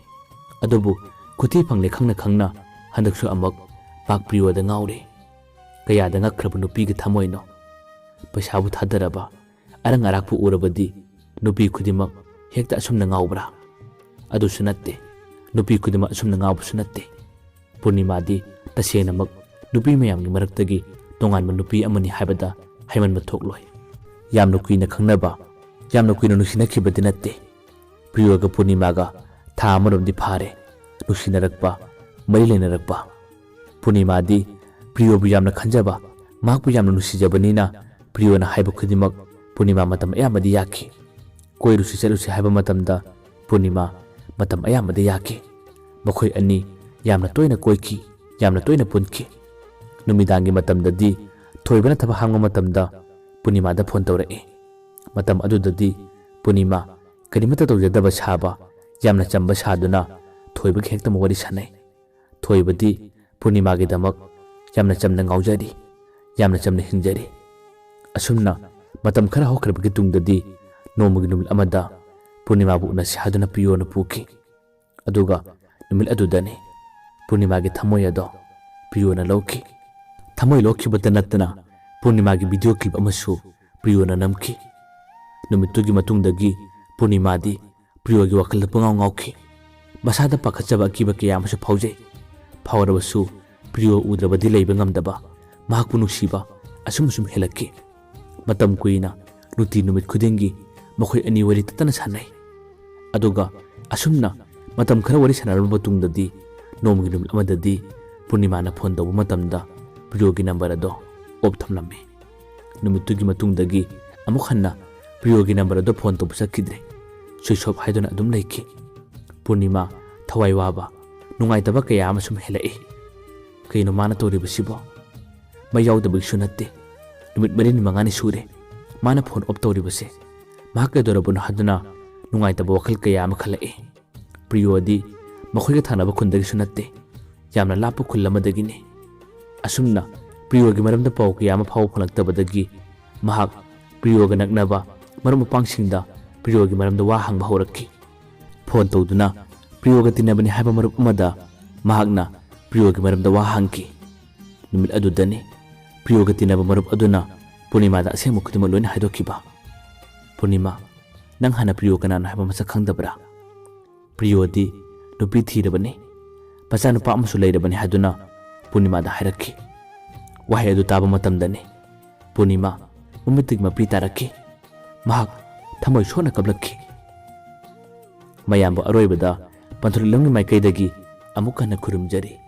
ꯑꯗꯨꯕꯨ ꯈꯨꯊꯤ ꯐꯪꯂꯦ ꯈꯪꯅ ꯈꯪꯅ ꯍꯟꯗꯛꯁꯨ ꯑꯃꯨꯛ ꯃꯍꯥꯛ ꯄ꯭ꯔꯤꯌꯣꯗ ꯉꯥꯎꯔꯦ꯫ ꯀꯌꯥꯗ ꯉꯛꯈ꯭ꯔꯕ ꯅꯨꯄꯤꯒꯤ ꯊꯃꯣꯏꯅꯣ! ꯄꯩꯁꯥꯕꯨ ꯊꯥꯗꯔꯕ, ꯑꯔꯪ ꯑꯔꯥꯛꯄꯨ ꯎꯔꯕꯗꯤ ꯅꯨꯄꯤ ꯈꯨꯗꯤꯡꯃꯛ ꯍꯦꯛꯇ ꯑꯁꯨꯝꯅ ꯉꯥꯎꯕ꯭ꯔꯥ? ꯑꯗꯨꯁꯨ ꯅꯠꯇꯦ꯫ ꯅꯨꯄꯤ ꯈꯨꯗꯤꯡꯃꯛ ꯑꯁꯨꯝꯅ ꯉꯥꯎꯕꯁꯨ ꯅꯠꯇꯦ꯫ ꯄꯨꯔꯅꯤꯃꯥꯗꯤ ꯇꯁꯦꯡꯅꯃꯛ ꯅꯨꯄꯤ ꯃꯌꯥꯝꯒꯤ ꯃꯔꯛꯇꯒꯤ ꯇꯣꯉꯥꯟꯕ ꯅꯨꯄꯤ ꯑꯃꯅꯤ ꯍꯥꯏꯕꯗ ꯍꯥꯏꯃꯟꯕ ꯊꯣꯛꯂꯣꯏ꯫ ꯌꯥꯝꯅ ꯀꯨꯏꯅ ꯈꯪꯅꯕ, ꯌꯥꯝꯅ ꯀꯨꯏꯅ ꯅꯨꯡꯁꯤꯅꯈꯤꯕꯗꯤ ꯅꯠꯇꯦ꯫ ꯄ꯭ꯔꯤꯌꯣꯒ ꯄꯨꯔꯅꯤꯃꯥꯒ ꯊꯥ ꯑꯃꯔꯣꯝꯗꯤ ꯐꯥꯔꯦ ꯅꯨꯡꯁꯤꯅꯔꯛꯄ, ꯃꯔꯤ ꯂꯩꯅꯔꯛꯄ꯫ ꯄꯨꯔꯅꯤꯃꯥꯗꯤ ꯄ꯭ꯔꯤꯌꯣꯕꯨ ꯌꯥꯝꯅ ꯈꯟꯖꯕ, ꯃꯍꯥꯛꯄꯨ ꯌꯥꯝꯅ ꯅꯨꯡꯁꯤꯖꯕꯅꯤꯅ ꯄ꯭ꯔꯤꯌꯣꯅ ꯍꯥꯏꯕ ꯈꯨꯗꯤꯡꯃꯛ ꯄꯨꯔꯅꯤꯃꯥ ꯃꯇꯝ ꯑꯌꯥꯝꯕꯗꯤ ꯌꯥꯈꯤ꯫ ꯀꯣꯏꯔꯨꯁꯤ ꯆꯠꯂꯨꯁꯤ ꯍꯥꯏꯕ ꯃꯇꯝꯗ ꯄꯨꯔꯅꯤꯃꯥ ꯃꯇꯝ ꯑꯌꯥꯝꯕꯗ ꯌꯥꯈꯤ꯫ ꯃꯈꯣꯏ ꯑꯅꯤ ꯌꯥꯝꯅ ꯇꯣꯏꯅ ꯀꯣꯏꯈꯤ, ꯌꯥꯝꯅ ꯇꯣꯏꯅ ꯄꯨꯟꯈꯤ꯫ ꯅꯨꯃꯤꯗꯥꯡꯒꯤ ꯃꯇꯝꯗꯗꯤ ꯊꯣꯏꯕꯅ ꯊꯕꯛ ꯍꯥꯡꯕ ꯃꯇꯝꯗ ꯄꯨꯔꯅꯤꯃꯥꯗ ꯐꯣꯟ ꯇꯧꯔꯛꯏ꯫ ꯃꯇꯝ ꯑꯗꯨꯗꯗꯤ ꯄꯨꯔꯅꯤꯃꯥ ꯀꯔꯤꯃꯠꯇ ꯇꯧꯖꯗꯕ ꯁꯥꯕ, ꯌꯥꯝꯅ ꯆꯝꯕ ꯁꯥꯗꯨꯅ ꯊꯣꯏꯕꯒ ꯍꯦꯛꯇꯃꯛ ꯋꯥꯔꯤ ꯁꯥꯟꯅꯩ꯫ ꯊꯣꯏꯕꯗꯤ ꯄꯨꯔꯅꯤꯃꯥꯒꯤꯗꯃꯛ ꯌꯥꯝꯅ ꯆꯝꯅ ꯉꯥꯎꯖꯔꯤ, ꯌꯥꯝꯅ ꯆꯝꯅ ꯍꯤꯡꯖꯔꯤ꯫ ꯑꯁꯨꯝꯅ ꯃꯇꯝ ꯈꯔ ꯍꯧꯈ꯭ꯔꯕꯒꯤ ꯇꯨꯡꯗꯗꯤ ꯅꯣꯡꯃꯒꯤ ꯅꯨꯃꯤꯠ ꯑꯃꯗ ꯄꯨꯔꯅꯤꯃꯥꯕꯨ ꯎꯅꯁꯤ ꯍꯥꯏꯗꯨꯅ ꯄ꯭ꯔꯤꯌꯣꯅ ꯄꯨꯈꯤ꯫ ꯑꯗꯨꯒ ꯅꯨꯃꯤꯠ ꯑꯗꯨꯗꯅꯤ ꯄꯨꯔꯅꯤꯃꯥꯒꯤ ꯊꯃꯣꯏ ꯑꯗꯣ ꯄ꯭ꯔꯤꯌꯣꯅ ꯂꯧꯈꯤ꯫ ꯊꯃꯣꯏ ꯂꯧꯈꯤꯕꯇ ꯅꯠꯇꯅ ꯄꯨꯔꯅꯤꯃꯥꯒꯤ ꯚꯤꯗꯤꯑꯣ ꯀ꯭ꯂꯤꯞ ꯑꯃꯁꯨ ꯄ꯭ꯔꯤꯌꯣꯅ ꯅꯝꯈꯤ꯫ ꯅꯨꯃꯤꯠꯇꯨꯒꯤ ꯃꯇꯨꯡꯗꯒꯤ ꯄꯨꯔꯅꯤꯃꯥꯗꯤ ꯄ꯭ꯔꯤꯌꯣꯒꯤ ꯋꯥꯈꯜꯗ ꯄꯨꯡꯉꯥꯎ ꯉꯥꯎꯈꯤ꯫ ꯃꯁꯥꯗ ꯄꯥꯈꯠꯆꯕ ꯑꯀꯤꯕ ꯀꯌꯥ ꯑꯃꯁꯨ ꯐꯥꯎꯖꯩ꯫ ꯐꯥꯎꯔꯕꯁꯨ ꯄ꯭ꯔꯤꯌꯣ ꯎꯗ꯭ꯔꯕꯗꯤ ꯂꯩꯕ ꯉꯝꯗꯕ, ꯃꯍꯥꯛꯄꯨ ꯅꯨꯡꯁꯤꯕ ꯑꯁꯨꯝ ꯑꯁꯨꯝ ꯍꯦꯜꯂꯛꯈꯤ꯫ ꯃꯇꯝ ꯀꯨꯏꯅ ꯅꯨꯡꯇꯤ ꯅꯨꯃꯤꯠ ꯈꯨꯗꯤꯡꯒꯤ ꯃꯈꯣꯏ ꯑꯅꯤ ꯋꯥꯔꯤ ꯇꯠꯇꯅ ꯁꯥꯟꯅꯩ꯫ ꯑꯗꯨꯒ ꯑꯁꯨꯝꯅ ꯃꯇꯝ ꯈꯔ ꯋꯥꯔꯤ ꯁꯥꯟꯅꯔꯕ ꯃꯇꯨꯡꯗꯗꯤ ꯅꯣꯡꯃꯒꯤ ꯅꯨꯃꯤꯠ ꯑꯃꯗꯗꯤ ꯄꯨꯔꯅꯤꯃꯥꯅ ꯐꯣꯟ ꯇꯧꯕ ꯃꯇꯝꯗ ꯄ꯭ꯔꯤꯌꯣꯒꯤ ꯅꯝꯕꯔ ꯑꯗꯣ ꯑꯣꯐ ꯊꯝꯂꯝꯃꯤ꯫ ꯅꯨꯃꯤꯠꯇꯨꯒꯤ ꯃꯇꯨꯡꯗꯒꯤ ꯑꯃꯨꯛ ꯍꯟꯅ ꯄ꯭ꯔꯤꯌꯣꯒꯤ ꯅꯝꯕꯔ ꯑꯗꯣ ꯐꯣꯟ ꯇꯧꯕ ꯆꯠꯈꯤꯗ꯭ꯔꯦ꯫ ꯁ꯭ꯋꯤꯆ ꯑꯣꯐ ꯍꯥꯏꯗꯨꯅ ꯑꯗꯨꯝ ꯂꯩꯈꯤ꯫ ꯄꯨꯔꯅꯤꯃꯥ ꯊꯋꯥꯏ ꯋꯥꯕ, ꯅꯨꯡꯉꯥꯏꯇꯕ ꯀꯌꯥ ꯑꯃꯁꯨꯝ ꯍꯦꯜꯂꯛꯏ꯫ ꯀꯩꯅꯣ ꯃꯥꯅ ꯇꯧꯔꯤꯕꯁꯤꯕꯣ? ꯃꯩ ꯌꯥꯎꯗꯕꯒꯤꯁꯨ ꯅꯠꯇꯦ, ꯅꯨꯃꯤꯠ ꯃꯔꯤꯅꯤ ꯃꯉꯥꯅꯤ ꯁꯨꯔꯦ ꯃꯥꯅ ꯐꯣꯟ ꯑꯣꯐ ꯇꯧꯔꯤꯕꯁꯦ꯫ ꯃꯍꯥꯛ ꯀꯩꯗꯧꯔꯕꯅꯣ ꯍꯥꯏꯗꯨꯅ ꯅꯨꯡꯉꯥꯏꯇꯕ ꯋꯥꯈꯜ ꯀꯌꯥ ꯑꯃ ꯈꯜꯂꯛꯏ꯫ ꯄ꯭ꯔꯤꯌꯣꯗꯤ ꯃꯈꯣꯏꯒ ꯊꯪꯅꯕ ꯈꯨꯟꯗꯒꯤꯁꯨ ꯅꯠꯇꯦ, ꯌꯥꯝꯅ ꯂꯥꯞꯄ ꯈꯨꯜ ꯑꯃꯗꯒꯤꯅꯤ꯫ ꯑꯁꯨꯝꯅ ꯄ꯭ꯔꯤꯌꯣꯒꯤ ꯃꯔꯝꯗ ꯄꯥꯎ ꯀꯌꯥ ꯑꯃ ꯐꯥꯎꯕ ꯐꯪꯂꯛꯇꯕꯗꯒꯤ ꯃꯍꯥꯛ ꯄ꯭ꯔꯤꯌꯣꯒ ꯅꯛꯅꯕ ꯃꯔꯨꯞ ꯃꯄꯥꯡꯁꯤꯡꯗ ꯄ꯭ꯔꯤꯌꯣꯒꯤ ꯃꯔꯝꯗ ꯋꯥ ꯍꯪꯕ ꯍꯧꯔꯛꯈꯤ꯫ ꯐꯣꯟ ꯇꯧꯗꯨꯅ ꯄ꯭ꯔꯤꯌꯣꯒ ꯇꯤꯟꯅꯕꯅꯤ ꯍꯥꯏꯕ ꯃꯔꯨꯞ ꯑꯃꯗ ꯃꯍꯥꯛꯅ ꯄ꯭ꯔꯤꯌꯣꯒꯤ ꯃꯔꯝꯗ ꯋꯥ ꯍꯪꯈꯤ꯫ ꯅꯨꯃꯤꯠ ꯑꯗꯨꯗꯅꯤ ꯄ꯭ꯔꯤꯌꯣꯒ ꯇꯤꯟꯅꯕ ꯃꯔꯨꯞ ꯑꯗꯨꯅ ꯄꯨꯔꯅꯤꯃꯥꯗ ꯑꯁꯦꯡꯕ ꯈꯨꯗꯤꯡꯃꯛ ꯂꯣꯏꯅ ꯍꯥꯏꯗꯣꯛꯈꯤꯕ꯫ "ꯄꯨꯔꯅꯤꯃꯥ, ꯅꯪ ꯍꯥꯟꯅ ꯄ꯭ꯔꯤꯌꯣ ꯀꯅꯥꯅꯣ ꯍꯥꯏꯕ ꯃꯁꯛ ꯈꯪꯗꯕ꯭ꯔꯥ?" "ꯄ꯭ꯔꯤꯌꯣꯗꯤ ꯅꯨꯄꯤ ꯊꯤꯔꯕꯅꯤ, ꯃꯆꯥꯅꯨꯄꯥ ꯑꯃꯁꯨ ꯂꯩꯔꯕꯅꯤ" ꯍꯥꯏꯗꯨꯅ ꯄꯨꯔꯅꯤꯃꯥꯗ ꯍꯥꯏꯔꯛꯈꯤ꯫ ꯋꯥꯍꯩ ꯑꯗꯨ ꯇꯥꯕ ꯃꯇꯝꯗꯅꯤ ꯄꯨꯔꯅꯤꯃꯥ ꯃꯃꯤꯠꯇꯒꯤ ꯃꯄꯤ ꯇꯥꯔꯛꯈꯤ꯫ ꯃꯍꯥꯛ ꯊꯃꯣꯏ ꯁꯣꯛꯅ ꯀꯞꯂꯛꯈꯤ꯫ ꯃꯌꯥꯝꯕꯨ ꯑꯔꯣꯏꯕꯗ ꯄꯟꯊꯨꯔꯤꯂꯝꯒꯤ ꯃꯥꯏꯀꯩꯗꯒꯤ ꯑꯃꯨꯛ ꯍꯟꯅ ꯈꯨꯔꯨꯝꯖꯔꯤ꯫